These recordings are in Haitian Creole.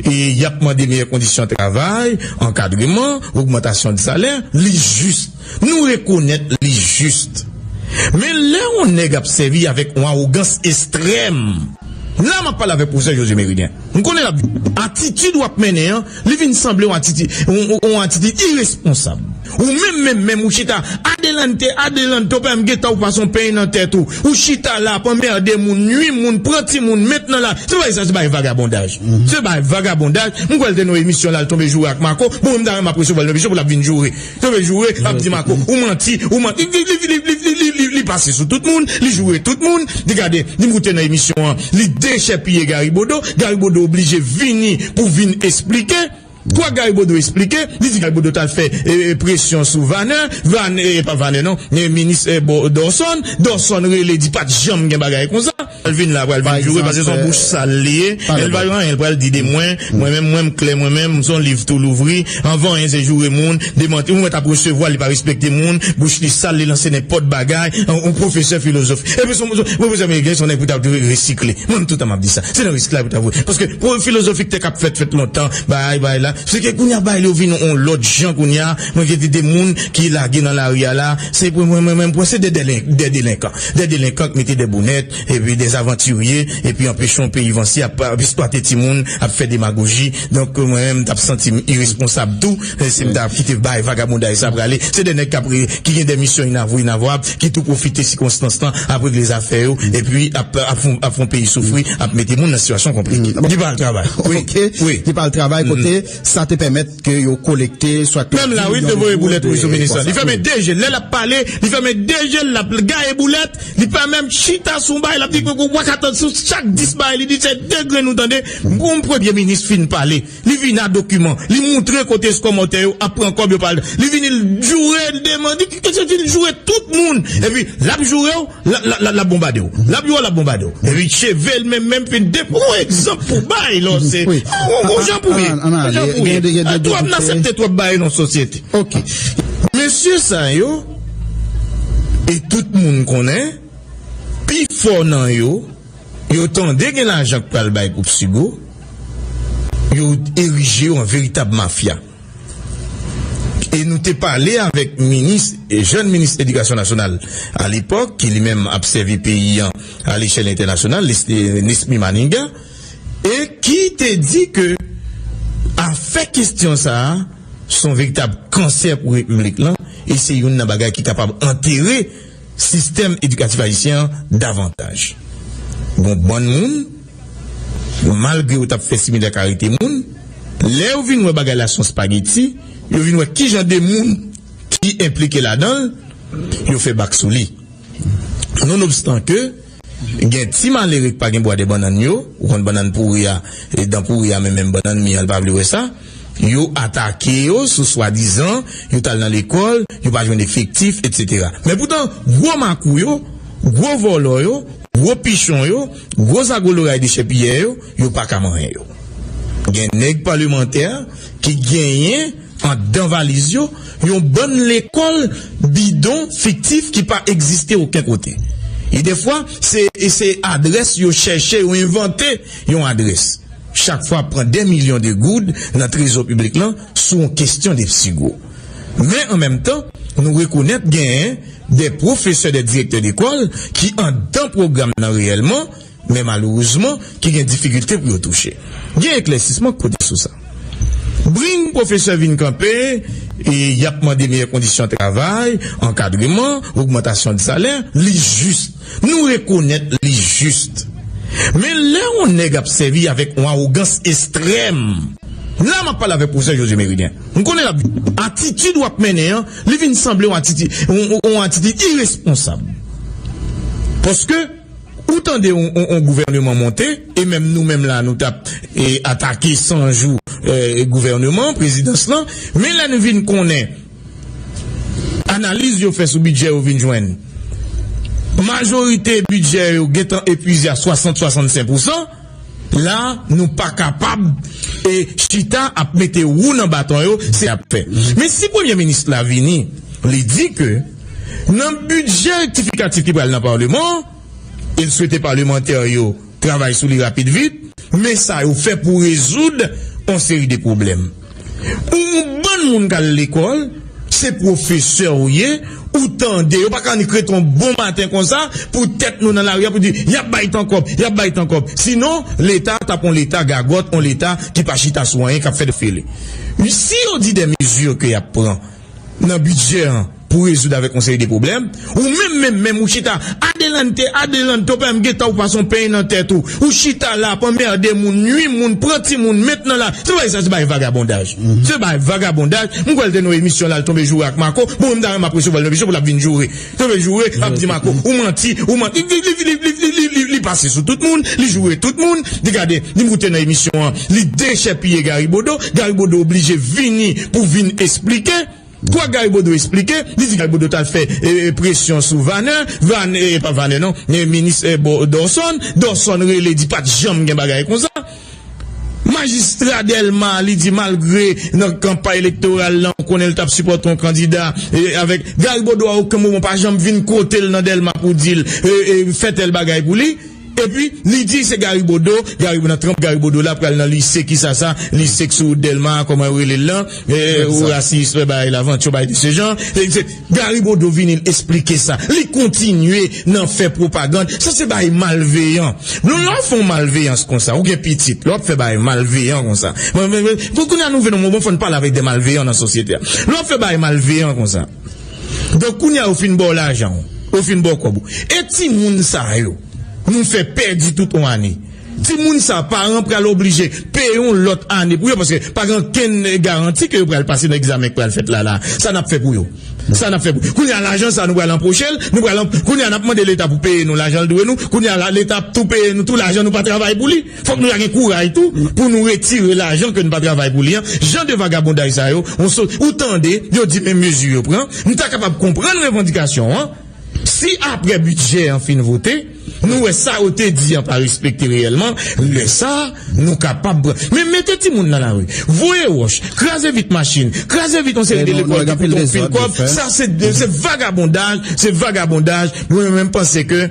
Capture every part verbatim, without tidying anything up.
e y ap mande meyè kondisyon travay, ankadreman, ogmantasyon de salè, li jis. Nou rekonèt li jis. Men lè yon nèg ap sèvi avèk yon awogans ekstrèm, la m ap pale avèk pwofesè José Méridien. M konnen l ap, atitid w ap mennen an, li vin sanble yon atitid, yon, yon, yon atitid iresponsab. Ou menm, menm, menm, ou chita adelante, adelante, ou pa menm gentan ou pase yon peny nan tèt ou. Ou chita la ap anmède moun, nwi moun, pran timoun, met nan la. Se bagay sa, se bagay vagabondaj. Se bagay vagabondaj. M kwè l te nan yon emisyon la, l tonbe joure ak Marco. Bon, m ta renmen ap resevwa l nan emisyon pou l ap vin joure. Tonbe joure, l ap di Marco, ou manti, ou manti. Li, li, li pase sou tout moun, li joure tout moun. Li gade, li moute nan emisyon an, li dechèpiye Gary Bodeau. Gary Bodeau oblije vini pou vin esplike. Kwa Gary Bodeau esplike, li di Gary Bodeau t al fè, e, e, presyon sou Vannen, Van, e, pa Vannen non, e, minis, e, Bo-, Dorson, Dorson rele di pa t janm gen bagay konsa. L vin la pral vin joure, paske se yon bouch sal li ye, e l pa gen anyen l pral di de mwen, mwen menm, mwen m klè, mwen menm, m se yon liv tou louvri, anvan anyen se joure moun, demanti, ou mèt ap resevwa, li pa respekte moun, bouch li sal, li lanse nenpòt bagay, yon, yon pwofesè filozofi. Epi se yon, se yon pwofesè ameriken, se yon nèg pou ta resikle. Mwen, m toutan m ap di sa. Se nan risk la pou ta voye. Paske pou filozofi ki te k ap fèt, fèt lontan, bay, bay la. Se ke kounye a, bay yo vin yon lòt jan kounye a. Mwen gen de moun ki lage nan lari a la. Se pou mwen, mwen, mwen, mwen, se de delen-, de delenkan. De delenkan ki mete de bonèt, epi de avantirye, epi anpeche yon peyi vanse, ap, ap eksplwate timoun, ap fè demagoji. Donk, mwen menm, m t ap santi m iresponsab tou. E si m ta kite bay vagabondaj sa prale, se de nèg k ap re-, ki gen de misyon inavou, inavwab, ki tou pwofite sikonstans lan, ap regle zafè yo, epi ap, ap, fon, ap fon peyi soufri, ap mete moun nan sitiyasyon konplike. Li pa al travay. Wi. Ok. Wi. Li pa al travay kote sa te pèmèt ke yo kolekte, swa menm la, wi, te voye boulèt, wi, sou minis lan. Li fèmen de je l. Lè l ap pale, li fèmen de je l, l ap gaye boulèt, li pa menm chita sou yon bagay, l ap di, w ap atann sou chak dis bagay, li di, se de grenn ou tande. Yon premye minis fin pale. Li vin a dokiman. Li moutre kote kòmantè yo ap pran kòb yo pa al. Li vini l joure, l demande, li joure tout moun. Epi, l ap joure w, l, l, l, l ap bonbade w. L ap joure w, l ap bonbade w. Epi, cheve l menm, menm fin de, yon egzanp pou bay, lò, se, yon, yon jan pou ye. Yon jan pou ye. Twòp, n aksepte twòp bagay nan sosyete. Ok. Mesye sa yo, e tout moun konnen, pifò nan yo, yo tande gen lajan k pral bay gwoup Sigo, yo erije yo an veritab mafya. E nou te pale avèk minis, e jèn minis edikasyon nasyonal alepòk, ki li menm ap sèvi peyi an a lechèl entènasyonal, Nes-, Nesmy Manigat, e ki te di ke afè kesyon sa a, se yon veritab kansè pou repiblik lan, e se youn nan bagay ki kapab antere sistèm edikatif ayisyen an davantaj. Gon bann moun, malgre yo t ap fè similak arete moun, lè yo vin wè bagay la se yon spageti, yo vin wè kijan de moun ki enplike ladan l, yo fè bak sou li. Nonobstan ke gen ti malere k pa gen bwa de bannann yo, ou konn bannann pouri a, e dan pouri a, men menm bannann mi an, l pa vle wè sa. Yo atake yo sou swadizan, yo t al nan lekòl, yo pa jwenn efektif, etsetera. Men poutan, gwo makou yo, gwo vòlò yo, gwo pichon yo, gwo zago loray dechèpiyè yo, yo pa ka manyen yo. Gen nèg palemantè ki genyen anndan valiz yo yon bann lekòl bidon fiktif ki pa egziste okenn kote. E defwa, se, se adrès yo chèche, yo envante yon adrès. Chak fwa ap pran dè milyon de goud nan trezò piblik lan sou yon kesyon de Sigo. Men an menm tan, nou rekonèt genyen de pwofesè, de direktè lekòl ki anndan pwogram nan reyèlman, men malerezman, ki gen difikilte pou yo touche. Gen eklèsisman k pote sou sa. Bring pwofesè vin kanpe, e y ap mande meyè kondisyon travay, ankadreman, ogmantasyon de salè, li jis. Nou rekonèt li jis. Men lè yon nèg ap sèvi avèk yon awogans ekstrèm, la m ap pale avèk pwofesè José Méridien. M konnen l ap, atitid w ap mennen an, li vin sanble yon atitid, yon, yon, yon atitid iresponsab. Paske, ou tande yon, yon, yon gouvèneman monte, e menm nou menm la, nou t ap, e, atake san jou, e, gouvèneman, prezidans lan, men lè nou vin konnen analiz yo fè sou bidjè yo vin jwenn, majorite bidjè yo gentan epwize a swasant, swasannsenk pousan, la, nou pa kapab, e, chita ap mete wou nan baton yo, se ap fè. Men si premye minis la vini, li di ke nan bidjè rektifikatif ki pral nan palman an, e l swete palmantè yo travay sou li rapid vit, Men sa yo fè pou rezoud yon seri de pwoblèm. Ou yon bann moun k al lekòl, se pwofesè ou ye, ou tande, yo pa ka annik rete yon bon maten konsa, pou tèt nou nan lari a, pou di, y ap bay tan kòb, y ap bay tan kòb. Sinon, Leta t ap yon Leta gagòt, yon Leta ki pa chita sou anyen, k ap fè de fele. Si yo di de mezi ke y ap pran, nan bidjè an pou rezoud avèk yon seri de pwoblèm. Ou menm, menm, menm, ou chita, adelante, adelante, ou pa menm gentan, ou pase yon peny nan tèt ou. Ou chita la, ap anmède moun, nwi moun, pran timoun, met nan la. Se bagay sa, se bagay vagabondaj. Se bagay vagabondaj. Mwen kwè l te nan emisyon la, l tonbe joure ak Mako. Bon, mwen ta renmen ap resevwa l nan emisyon pou l ap vin joure. Tonbe joure, ap di Mako, ou manti, ou manti. Li, li, li pase sou tout moun, li joure tout moun. Li gade, li moute nan emisyon an, li dechèpiye Gary Bodeau. Gary Bodeau oblije vini pou vin esplike. Kwa Gary Bodeau esplike, li di Gary Bodeau t al fè, e, e, presyon sou Vaner, Vaner, e, pa Vaner non, e, minis, e, Bo-, Dorson, Dorson rele di pa t janm gen bagay konsa. Majistra Dèlma, li di malgre nan kanpay elektoral la, ou konnen l t ap sipòte yon kandida, e, avèk Gary Bodeau a okenn moman pa janm vin kote l nan Dèlma pou di l, e, e, fè tèl bagay pou li. Epi, li di se Gary Bodeau, Gary, nan tranp Gary Bodeau la, pral nan lise, kisa sa, lise k sou wout Dèlma, kòman yo rele l lan, e, ou rasis, fè bagay lavanti, bagay de se jan. E, se, Gary Bodeau vini l esplike sa. Li kontinye nan fè pwopagann. Sa se bagay malveyan. Nou, lè w fè yon malveyans konsa, ou gen pitit, lè w ap fè bagay malveyan konsa. Mwen, mwen, mwen, pou kounye a nou vin nan moman, fò n pale avèk de malveyan nan sosyete a. Lè w ap fè bagay malveyan konsa, donk, kounye a, yo fin ba w lajan, yo fin ba w kòb ou. E timoun sa yo, nou fè pèdi tout yon ane. Timoun sa, paran pral oblije peye yon lòt ane pou yo, paske pa gen okenn garanti ke yo pral pase nan egzamen k pral fèt la, la. Sa n ap fè pou yo? Sa n ap fè pou yo? Kounye a, lajan sa, nou pral anpoche l, nou pral anp-, kounye a, n ap mande Leta pou peye nou lajan l dwe nou, kounye a, la, Leta ap tou peye nou tou lajan nou pa travay pou li. Fòk nou ta gen kouraj tou pou nou retire lajan ke n pa travay pou li an. Jan de vagabondaj sa yo, on so, ou tande, yo di men mezi yo pran. M ta kapab konprann revandikasyon an si apre bidjè an fin vote, nou wè sa yo te di an pa respekte reyèlman. Lè sa, nou kapab pran. Men mete timoun nan lari, voye wòch, kraze vit machin, kraze vit yon seri de lekòl ki koute yon pil kòb. Sa se de, se vagabondaj, se vagabondaj. Mwen menm, m panse ke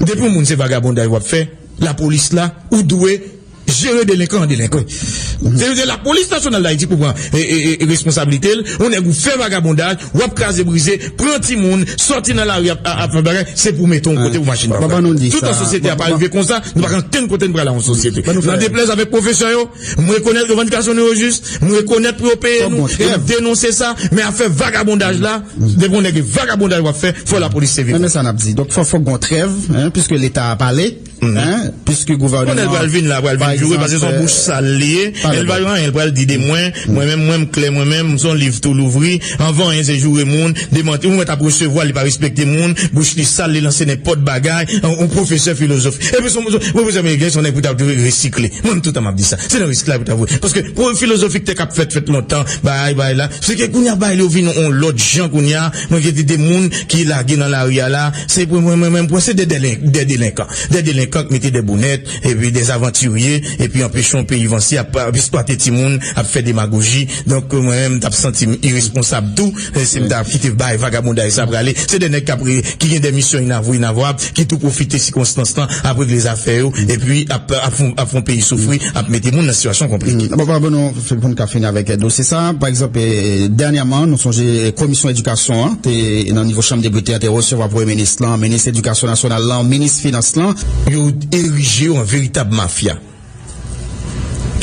depi yon moun se vagabondaj w ap fè, lapolis la, ou dwe jere delenkan an delenkan. Se, se lapolis nasyonal d Ayiti pou pran, e, e, e, responsablite l. Yon nèg ou fè vagabondaj, w ap kraze brize, pran timoun, sòti nan lari ap, ap, ap fè bagay, se pou mete yon kote pou machin pa pran. Toutan sosyete a pa rive konsa, nou pa gen okenn kote n pral la yon sosyete. Nan deplèz avèk pwofesè yo, m rekonèt revandikasyon nou yo jis, m rekonèt pou yo peye nou, e m denonse sa, men afè vagabondaj la, depi yon nèg vagabondaj w ap fè, fò lapolis sèvi. Men, men sa n ap di. Donk, fò, fòk gon trèv, en, piske Leta a pale. Hein, piske gouvènman an pral vin la, pral vin joure, paske se yon bouch sal li ye. Li pral anyen, li pral di de mwen, mwen menm, mwen m klè, mwen menm, m se yon liv tou louvri. Anvan anyen, se joure moun, demanti. Ou mèt ap resevwa, li pa respekte moun, bouch li sal, li lanse nenpòt bagay. Yon, yon pwofesè filozofi. Epi se yon, se yon pwofesè ameriken, se yon nèg pou ta resikle. Mwen menm, toutan m ap di sa. Se nan resiklaj pou ta voye. Paske pou filozofi k te k ap fèt, fèt lontan, bagay, bagay la. Se ke kounye a, bagay yo vin yon lòt jan kounye a. Mwen gen de moun ki lage nan lari a la. Se pou mwen, mwen menm, mwen se de delen-, de delenkan. De delenkan k mete de bonèt, epi de avantirye, epi anpeche yon peyi vanse, ap, ap eksplwate timoun, ap fè demagoji. Donk, mwen menm, m t ap santi m iresponsab tou, e si m ta kite bay vagabondaj sa prale. Se de nèg k ap re-, ki gen de misyon inavou, inavwab, ki tou pwofite sikonstans lan, ap regle zafè yo, epi ap, ap fè, ap fè yon peyi soufri, ap mete moun nan sitiyasyon konplike. Bon, bon, bon, nou, pou n ka fini avèk dosye sa, pa egzanp, e, dènyèman, nou sonje komisyon edikasyon an, te nan nivo Chanm Depite a, te resevwa Premye Minis lan, Minis Edikasyon Nasyonal lan, Minis Finans lan. Yo erije yo an veritab mafya.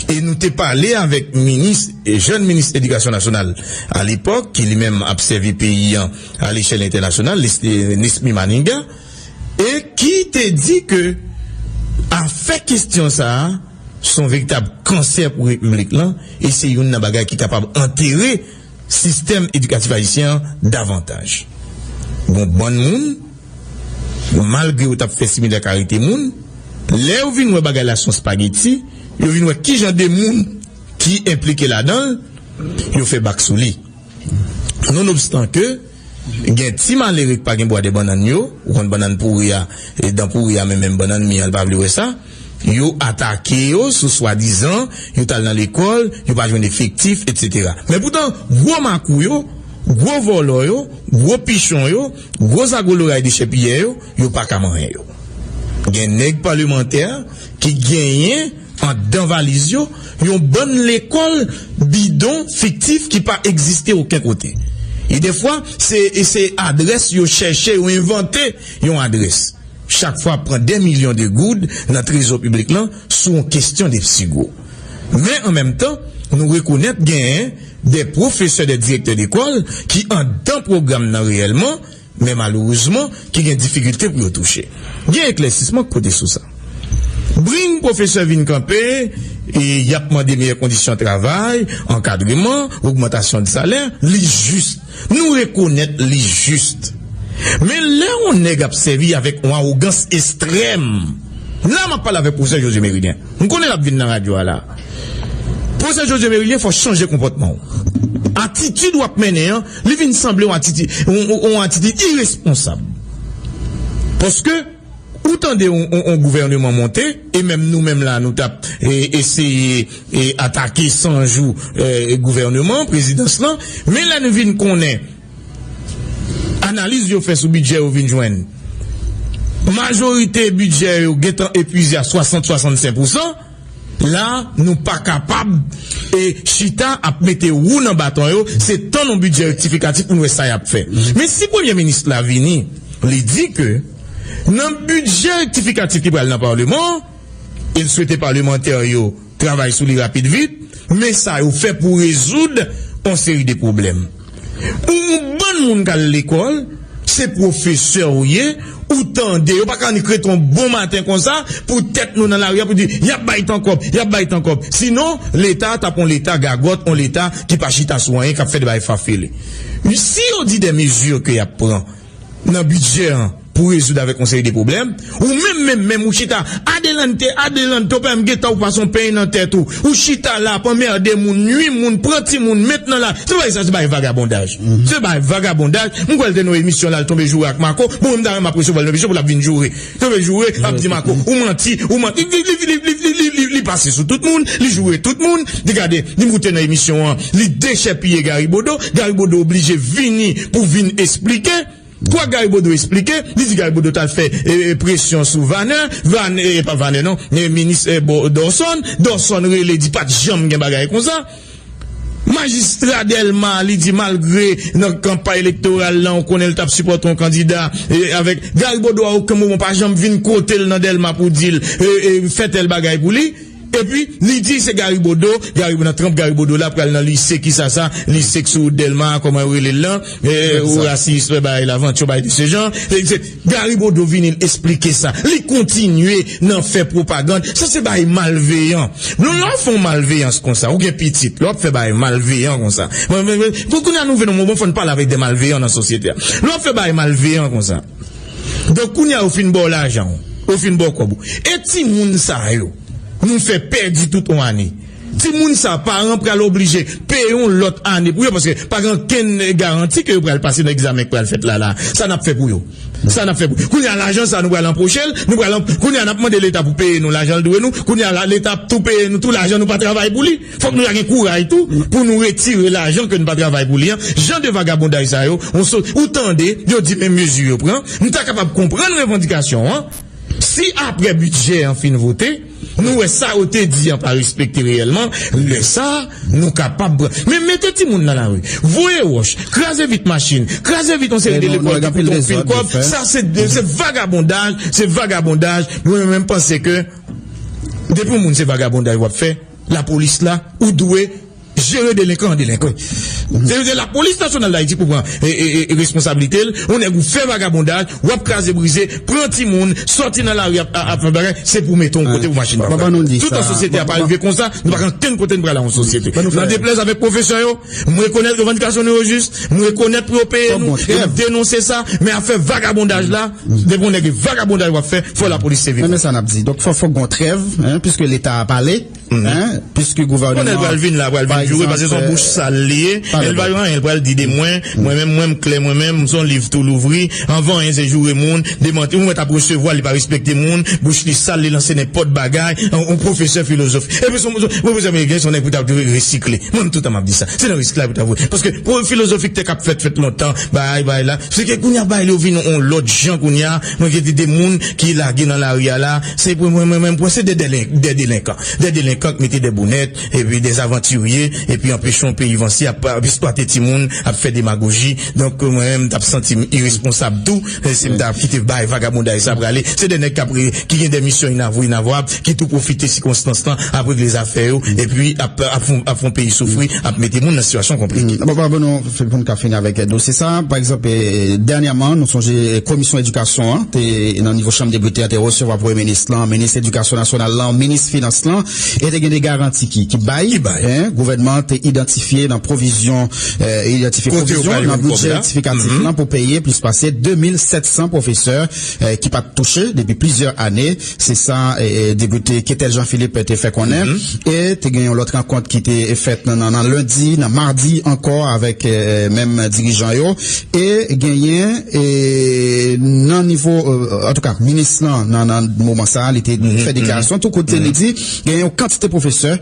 E nou te pale avèk minis, e jèn minis edikasyon nasyonal alepòk, ki li menm ap sèvi peyi an alechèl entènasyonal, Nes-, e, Nesmy Manigat, e ki te di ke afè kestyon sa a, se yon veritab kansè pou repiblik lan, e se youn nan bagay ki kapab antere sistèm edikatif ayisyen an davantaj. Gon bann moun, malgre yo t ap fè similè karite moun, lè yo vin wè bagay la se yon espageti, yo vin wè ki jan de moun ki enplike ladan l, yo fè bak sou li. Nonobstan ke gen ti malere k pa gen bwa de bannann yo, ou konn bannann pouri a, e dan pouri a, men menm bannann mi an, l pa vle wè sa. Yo atake yo sou swadizan yo t al nan lekòl, yo pa jwenn efektif, etsetera. Men poutan, gwo makou yo, gwo vòlò yo, gwo pichon yo, gwo zago loray dechèpiyè yo, yo pa ka manyen yo. Gen nèg palemantè ki genyen anndan valiz yo yon bann lekòl bidon fiktif ki pa egziste okenn kote. E defwa, se, se adrès yo chèche, yo envante yon adrès. Chak fwa ap pran dè milyon de goud nan trezò piblik lan sou yon kesyon de psigwo. Men an menm tan, nou rekonèt genyen de pwofesè, de direktè lekòl ki anndan pwogram nan reyèlman, men malerezman, ki gen difikilte pou yo touche. Gen eklèsisman k pote sou sa. Bring pwofesè vin kanpe, e y ap mande meyè kondisyon travay, ankadreman, ogmantasyon de salè, li jis. Nou rekonèt li jis. Men lè yon nèg ap sèvi avèk yon awogans ekstrèm, la m ap pale avèk pwofesè José Méridien. M konnen l ap vin nan radyo a la. Pwofesè José Méridien, fò w chanje konpòtman w. Atitid w ap mennen an, li vin sanble yon atitid, yon, yon, yon atitid iresponsab. Paske ou tande yon, yon, yon gouvèneman monte, e menm nou menm la, nou t ap, e, eseye, e, atake san jou, e, gouvèneman, prezidans lan, men lè nou vin konnen analiz yo fè sou bidjè yo vin jwenn, majorite bidjè yo gentan epwize a swasant, swasannsenk pousan, la, nou pa kapab, e, chita ap mete wou nan baton yo, se tann yon bidjè rektifikatif pou n wè sa y ap fè. Men si premye minis la vini, li di ke nan bidjè rektifikatif ki pral nan Paleman an, e l swete palemantè yo travay sou li rapid vit, men sa yo fè pou rezoud yon seri de pwoblèm. Ou yon bann moun k al lekòl, se pwofesè w ye, ou tande, yo pa ka annik rete yon bon maten konsa, pou tèt nou nan lari a, pou di, y ap bay tan kòb, y ap bay tan kòb. Sinon, Leta t ap yon Leta gagòt, yon Leta ki pa chita sou anyen, k ap fè de bagay fafele. Si yo di de mezi ke y ap pran nan bidjè an, pou rezoud avèk yon seri de pwoblèm, ou menm, menm, menm, ou chita, adelante, adelante, ou pa menm gentan, ou pase yon peny nan tèt ou, ou chita la, ap anmède moun, nui moun, pran timoun, met nan la, se bagay sa, se bagay vagabondaj. Se bagay vagabondaj. M kwè l te nan emisyon la, l tonbe joure ak Marco. Bon, m ta renmen ap resevwa l nan emisyon pou l ap vin joure. Tonbe joure, ap di Marco, ou manti, ou manti. Li, li, li pase sou tout moun, li joure tout moun. Li gade, li moute nan emisyon an, li dechèpiye Gary Bodeau. Gary Bodeau oblije vini pou vin esplike. Kwa Gary Bodeau esplike, li di Gary Bodeau t al fè, e, e, presyon sou Vannen, Vannen, e, pa Vannen non, e, minis, e, Bo-, Dorson, Dorson rele di pa t janm gen bagay konsa. Majistra Dèlma, li di malgre nan kanpay elektoral lan, ou konnen l t ap sipòte yon kandida, e, avèk Gary Bodeau a okenn moman pa janm vin kote l nan Dèlma pou di l, e, e, fè tèl bagay pou li. Epi, li di se Gary Bodeau, Gary, nan tranp Gary Bodeau la, pral nan lise, kisa sa, lise k sou wout Dèlma, kòman yo rele l lan, e, Horace Ispe, bay Laventure, bay de se jan. Se, se, Gary Bodeau vini, l esplike sa. Li kontinye nan fè pwopagann. Sa se bay malveyan. Nou, lè w fè yon malveyans konsa, ou gen pitit, lè w ap fè bay malveyan konsa. Mwen, mwen, mwen, kou-, kounye a nou vin nan moman, fò n pale avèk de malveyan nan sosyete a. Lè w ap fè bay malveyan konsa. Donk, kounye a, yo fin ba w lajan w, yo fin ba w kòb ou. E timoun sa yo, nou fè pèdi tout yon ane. Timoun sa, paran pral oblije peye yon lòt ane pou yo, paske pa gen okenn garanti ke yo pral pase nan egzamen k pral fèt la, la. Sa n ap fè pou yo? Sa n ap fè pou yo? Kounye a, lajan sa, nou pral anpoche l, nou pral anp-, kounye a, n ap mande Leta pou peye nou lajan l dwe nou, kounye a, la, Leta ap tou peye nou tou lajan nou pa travay pou li. Fòk nou ta gen kouraj tou pou nou retire lajan ke n pa travay pou li an. Jan de vagabondaj sa yo, on so, ou tande, yo di men mezi yo pran. M ta kapab konprann revandikasyon an si apre bidjè an fin vote, nou wè sa yo te di an pa respekte reyèlman, lè sa a, nou kapab pran. Men mete timoun nan lari, voye wòch, kraze vit machin, kraze vit yon seri de lekòl ki koute anpil kòb. Sa se, se vagabondaj, se vagabondaj. Mwen menm, m panse ke depi yon moun se vagabondaj w ap fè, lapolis la, ou dwe jere delenkan an delenkan. Se, se lapolis nasyonal d Ayiti pou pran, e, e, e, responsablite l. Yon nèg ou fè vagabondaj, w ap kraze brize, pran timoun, sòti nan lari ap, ap, ap fè bagay, se pou mete yon kote pou machin pa pran. Tout an sosyete a pa rive konsa, nou pa gen okenn kote n prale an yon sosyete. Nan deplèz avèk pwofesè yo, m rekonèt revandikasyon nou yo jis, m rekonèt pou yo peye nou, e m denonse sa, men afè vagabondaj la, depi yon nèg e vagabondaj w ap fè, fò lapolis sèvi. Men, men sa n ap di. Donk, fò, fòk gon trèv, en, piske Leta a pale. Hein? Piske gouvènman an pral vin la, pral vin joure, paske se yon bouch sal li ye. Li pral anyen, li pral di de mwen, mwen menm, mwen m klè, mwen menm, m se yon liv tou louvri. Anvan anyen, se joure moun, demanti. Ou mèt ap resevwa, li pa respekte moun, bouch li sal, li lanse nenpòt bagay. Yon pwofesè filozofi. Epi se yon pwofesè ameriken, se yon nèg pou ta resikle. Mwen, m toutan m ap di sa. Se nan risk la pou ta voye. Paske pou filozofi ki te k ap fèt, fèt lontan, bay, bay la. Se ke kounye a, bay yo vin yon lòt jan kounye a. Mwen gen de moun ki lage nan lari a la. Se pou mwen, mwen, mwen, mwen, se de, de, de delenkan. De delenkan ki mete de bonèt, epi de avantirye, epi anpeche yon peyi vanse, ap, ap eksplwate timoun, ap fè demagoji. Donk, mwen menm, m t ap santi m iresponsab tou, e si m ta kite bay vagabonday sa prale. Se de nèg k ap re-, ki gen de misyon inavou, inavwab, ki tou pwofite sikonstans lan, ap regle zafè yo, epi ap, ap, fon- ap fon peyi soufri, ap mete moun nan sitiyasyon konplike. Bon, bon, bon, nou, pou n ka fini avèk dosye sa, pa egzanp, e, dènyèman, nou sonje komisyon edikasyon an, te, nan nivo chanm depite an, te resevwa premye minis lan, minis edikasyon nasyonal lan, minis finans lan, e te gen de garanti ki, ki bay, hein, gouvènman an te idantifye nan pwovizyon, eh, idantifye pwovizyon nan bidjè rektifikatif lan pou peye plis pase de mil sèt san pwofesè, eh, ki pa t touche depi plizyè ane. Se sa, eh, eh, depite Ketel Jean Philippe te fè konnen. E te gen yon lòt rankont ki te fèt nan, nan, nan lendi, nan madi ankò avèk, eh, menm dirijan yo. E genyen, eh, nan nivo, eh, antouka, minis lan, nan, nan moman sa a, li te fè deklarasyon tou kote li di genyen yon kantite pwofesè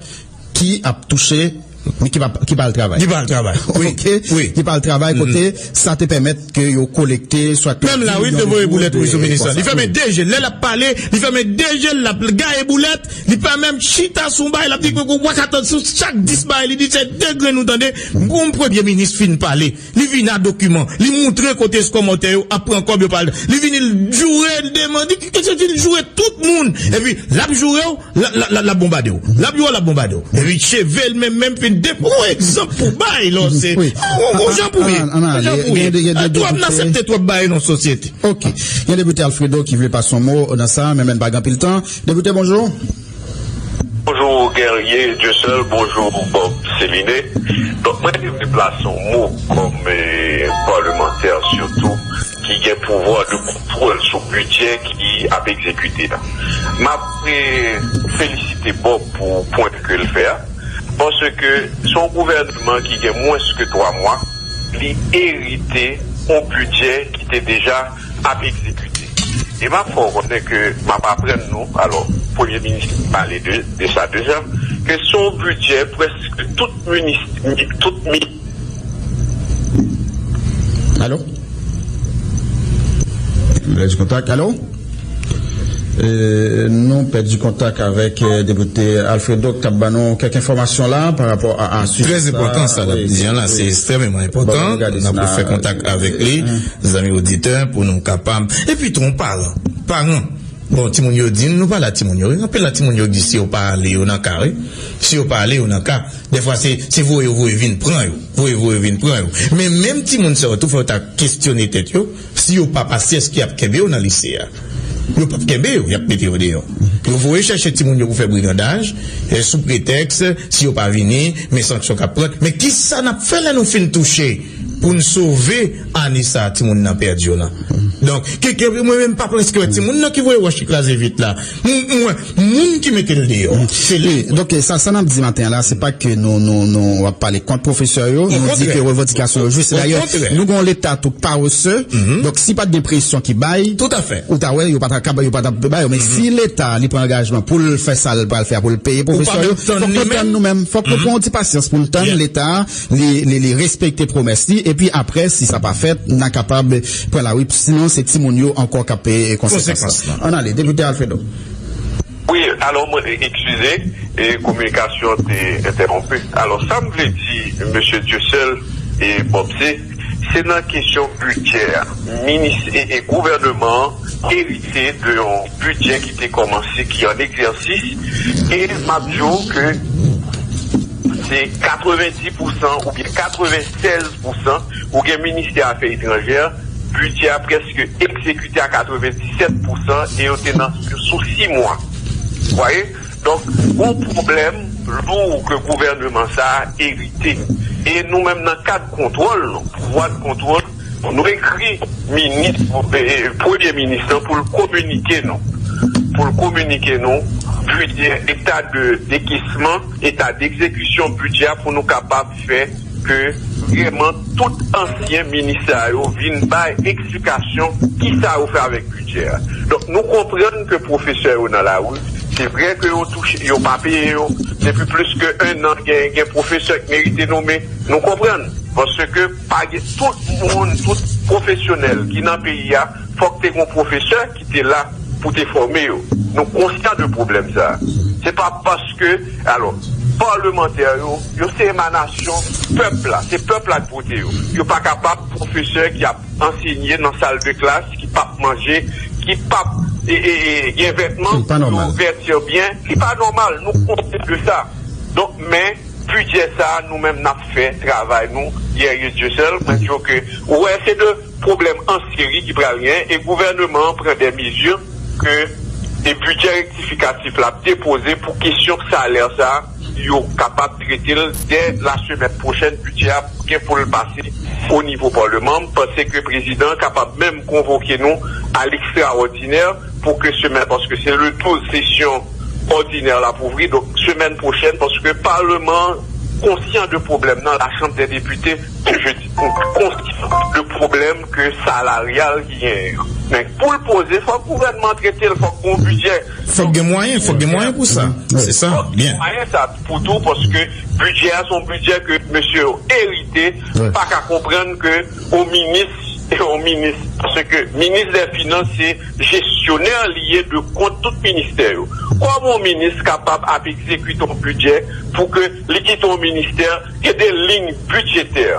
ki ap touche, men ki pa, ki pa al travay. Ki pa al travay, wi. Oke? Wi. Ki pa al travay, kote sa te pèmèt ke yo kolekte, swa menm la, wi, te voye boulèt, wi, sou minis lan. Li fèmen de je l. Lè l ap pale, li fèmen de je l, l ap gaye boulèt, li pa menm chita sou yon bagay, l ap di, "Koukou, w a ka tande sou chak dis bagay, li di, se de grenn ou tande." Yon premye minis fin pale, li vin a dokiman, li moutre kote kòmantè yo ap pran kòb yo pa al. Li vini, l joure, l demande, li joure tout moun. Epi, l ap joure w, l, l, l, l ap bonbade w. L ap joure w, l ap bonbade w. Epi, cheve l menm, menm fin de, yon egzanp pou bay, lò, se, yon, yon jan pou ye. Yon jan pou ye. Twòp, n aksepte twòp bagay nan sosyete. Oke. Gen depite Alfredo ki vle pase yon mo nan sa, men, men pa gen anpil tan. Depite, bonjou. Bonjou Guerrier Dieuseul, bonjou Bob Céliné. Donk, mwen te vle plase yon mo kòm, eh, palmantè, sitou ki gen pouvwa de kontwòl sou bidjè ki ap egzekite la. M ap, eh, felisite Bob pou pwen ke l fè a, paske se yon gouvènman ki gen mwens ke twa mwa, li erite yon bidjè ki te deja ap egzekite. E m ap fè w konnen ke m ap aprann nou, alò, premye minis pale de, de sa deja, ke se yon bidjè prèske tout minis, tout mi- Alo? Nou pèdi kontak. Alo? E, nou pèdi kontak avèk, eh, depite Alfredo k t ap ban nou kèk enfòmasyon la pa rapò a, a sijè sa. Trè enpòtan sa l ap di an la, se ekstrèmeman enpòtan. N ap refè kontak avèk li, zanmi oditè, pou nou kapab. Epi tou, yon paran, paran. Bon, timoun yo di n, nou pale a timoun yo, wi. Anpil nan timoun yo di si yo pa ale, yo nan ka, wi. Si yo pa ale, yo nan ka. Dèfwa, se, se voye yo voye vin pran yo. Voye voye vin pran yo. Men menm timoun sa yo tou, fò yo ta kesyone tèt yo, si yo pa pase, èske y ap kenbe yo nan lise a? Yo p ap kenbe yo, y ap mete yo deyò. Yo voye chèche timoun yo pou fè brigandaj, eh, sou pretèks, si yo pa vini, men sanksyon k ap pran. Men kisa n ap fè lè nou fin touche pou n sove ane sa a timoun nan pèdi yo nan? Donk, ke, ke, mwen menm, pa prèske wè timoun nan ki voye wòch ki kraze vit la. M, mwen, moun ki mete l deyò, se li. Donk, sa, sa n ap di maten an la, se pa ke nou, nou, nou ap pale kont pwofesè yo, nou di ke revandikasyon yo jis. Dayè, nou gen yon Leta tou parese. Donk, si pa t gen presyon ki bay, ou ta wè, yo pa t ap, yo pa t ap bay yo. Men si Leta, li pran angajman pou l fè sa l pral fè a, pou l peye pwofesè yo, fòk nou tann nou menm. Fòk nou pran yon ti pasyans pou n tann Leta, li, li, li respekte pwomès li, epi apre, si sa pa fèt, n a kapab pran lari, sinon se timoun yo ankò k ap peye konsekans lan. Ann ale, depite Alfredo. Wi, alò, mwen, eskize, e kominikasyon te entèwonpi. Alò, sa m vle di, mesye Dieuseul e Bob, se, se nan kesyon bidjè a. Minis e, e gouvènman an erite de yon bidjè ki te kòmanse, ki an egzèsis, e m ap di w ke se katrevenndis pousan oubyen katrevennsèz pousan, ou gen ministè afè etranjè, bidjè a prèske egzekite a katrevenndisèt pousan e yo te nan sou sis mwa. Vwaye? Donk, gon pwoblèm lou ke gouvènman sa a erite. E nou menm nan kad kontwòl nou, pouvwa de kontwòl, nou ekri minis, eh, premye minis lan pou l kominike nou. Pou l kominike nou bidjè, eta de dekesman, eta degzekisyon bidjè a pou nou kapab fè ke vrèman tout ansyen minis sa yo vin bay eksplikasyon ki sa yo fè avèk bidjè a. Donk, nou konprann ke pwofesè yo nan lari, se vre ke yo touche, yo pa peye yo. Depi plis ke en an, gen, gen pwofesè ki merite nonmen. Nou konprann. Paske pa gen tout moun, tout pwofesyonèl ki nan peyi a, fòk te gen pwofesè ki te la pou te fòme yo. Nou konsyan de pwoblèm sa a. Se pa paske, alò, palmantè yo, yo se emanasyon pèp la. Se pèp la ki vote yo. Yo pa kapab pwofesè ki ap ansenye nan sal de klas, ki p ap manje, ki p ap, e, e, e, gen vètman, yo vèti byen. Li pa nòmal. Nou konsyan de sa. Donk, men, bidjè sa a, nou menm n ap fè travay nou, Yè e Dye sèl. Mwen di w ke, ou wè, se de pwoblèm an seri ki pral genyen, e gouvènman an pran de mezi ke e bidjè rektifikatif la ap depoze pou kesyon salè sa a, yo kapab trete l dè la semèn pwochèn. Bidjè a gen pou l pase o nivo palman. M panse ke prezidan an kapab menm konvoke nou a lekstraòdinè pou ke semèn, paske se le douz sesyon òdinè la pou ouvri, donk semèn pwochèn, paske palman an konsyan de pwoblèm nan, Lachanm dè Depite, je di, konsyan de pwoblèm ke salaryal ki genyen an. Men pou l poze, fòk gouvènman trete l, fòk gon bidjè. Fòk gen mwayen, fòk gen mwayen pou sa. Se sa, byen. Mwayen sa pou tou, paske bidjè a se yon bidjè ke mesye yo erite, pa ka konprann ke yon minis, yon minis, paske minis dè finans se jesyonè li ye de kont tout ministè yo. Kòman yon minis kapab ap egzekite yon bidjè pou ke li kite yon ministè gen de liy bidjetè?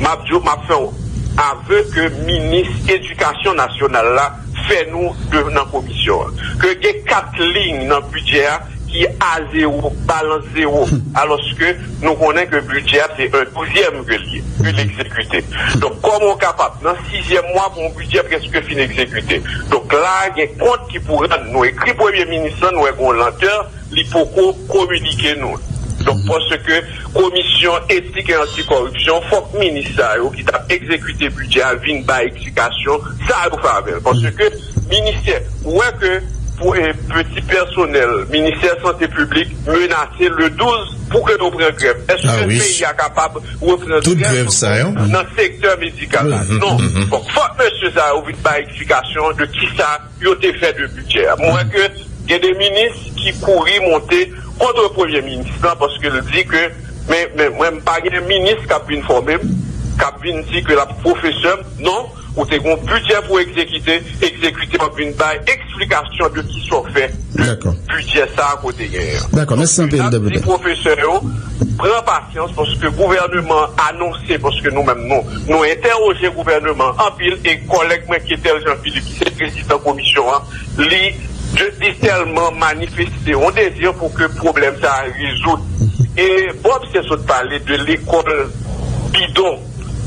M ap di w, m ap fè yon ave ke minis edikasyon nasyonal la fè nou de, nan komisyon an. Ke gen kat liy nan bidjè a ki a zewo, balans zewo, alòske nou konnen ke bidjè a se en douzyèm ke l ye, ke l egzekite. Donk, kòman w kapab, nan sizyèm mwa pou yon bidjè prèske fin egzekite? Donk, la a, gen kont ki pou rann. Nou ekri premye minis lan, nou wè gen yon lantè, li poko kominike nou. Donk, paske komisyon etik e antikoripsyon, fòk minis sa yo ki t ap egzekite bidjè a vin bay eksplikasyon sa yo fè avè l. Paske ministè, ou wè ke pou, e, peti pèsonèl, ministè sante piblik menase le douz pou ke yo pran grèv. Èske peyi a kapab reprann grèv nan sektè medikal la? Non. Bon, fòk mesye sa yo vin bay eksplikasyon de kisa yo te fè de bidjè a. Mwen wè ke gen de minis ki kouri monte kont premye minis lan paske l di ke, men, men mwen, m pa gen minis k ap vin fòme m, k ap vin di ke l ap pwofesè m. Non, ou te gen yon bidjè pou egzekite, egzekite w ap vin bay eksplikasyon de kisa w fè de bidjè sa a kote genyen an. Dakò, mèsi anpil, depite. N ap di pwofesè yo, pran pasyans paske gouvènman an anonse, paske nou menm nou, nou entèwoje gouvènman an anpil e kòlèg mwen ki Etel Jean Philippe, ki se prezidan komisyon an, li, li tèlman manifeste yon dezi pou ke pwoblèm sa a rezoud. E Bob te sot pale de lekòl bidon,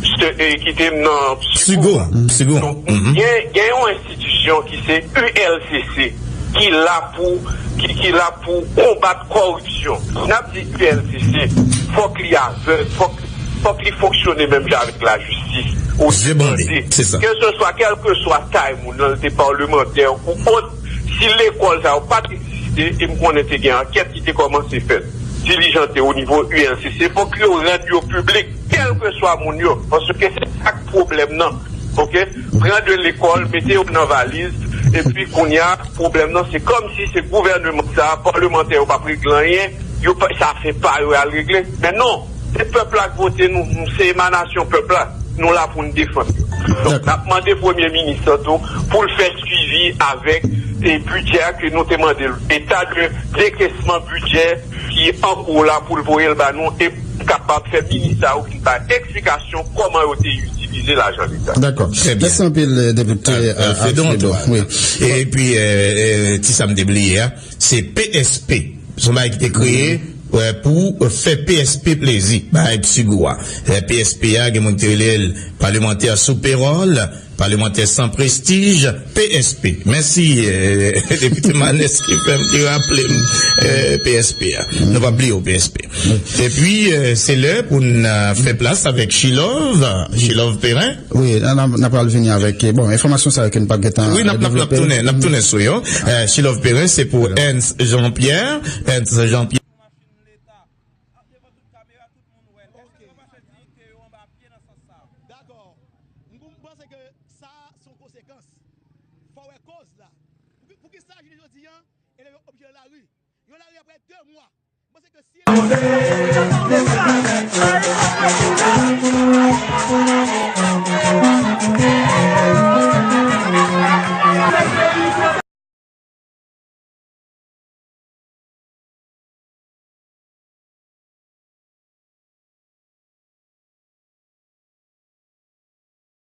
se, e, ki te nan Sigo. Sigo. Donk, gen, gen yon enstitisyon ki se U L C C, ki la pou, ki, ki la pou konbat kòripsyon. N ap di U L C C, fòk li avèg, fòk, fòk li fonksyone menm jan avèk lajistis. Ou tande, se sa. Kèlkeswa, kèlkeswa tay moun nan, li te palmantè ou ot, si lekòl sa yo pa t egziste, e m konnen te gen ankèt ki te kòmanse fèt, dilijante o nivo U L C C, fòk yo rann yo piblik, kèlkeswa moun yo, paske se sa k pwoblèm nan. Oke? Pran de lekòl, mete yo nan valiz, epi kounye a, pwoblèm nan, se kòmsi se gouvènman sa a, palmantè yo p ap regle anyen, yo pa, sa fè pa yo al regle. Men non, se pèp la k vote nou, nou se emanasyon pèp la, nou la pou n defann yo. Donk, n ap mande premye minis lan tou pou l fè swivi avèk, e, bidjè a ke nou te mande l, eta de dekesman bidjè ki an kou la pou l voye l ba nou e pou n kapab fè minis sa yo vin bay eksplikasyon kòman yo te itilize lajan leta. Dakò. Mèsi anpil, depite Alfredo Antoine. Epi, e, e, ti sa m te bliye a, se P S P. Se yon bagay ki te kreye, e, pou fè P S P plezi, bagay ti gou a. E, P S P a, gen moun ki te rele l palmantè sou pewòl. Palemantè san prestij, P S P. Mèsi, euh, Depite Manès ki fè m, ki raple m, euh, P S P a. Nou p ap bliye w, P S P. Epi, euh, se lè pou n, euh, fè plas avèk Chilove, Chilove Perrin. Wi, n a, n a, n a pral vini avèk, bon, enfòmasyon sa yo ke n p ap gentan, wi, n ap, n ap, n ap tounen, n ap tounen sou yo. Euh, Chilove Perrin, se pou Ernst Jean-Pierre. Ernst Jean-Pierre. Dakò. M, m panse ke sa se yon konsekans. Fò wè koz la. Pou ki, pou ki sa jounen jodi a, elèv yo oblije nan lari? Yo lari apre de mwa. M panse ke si elèv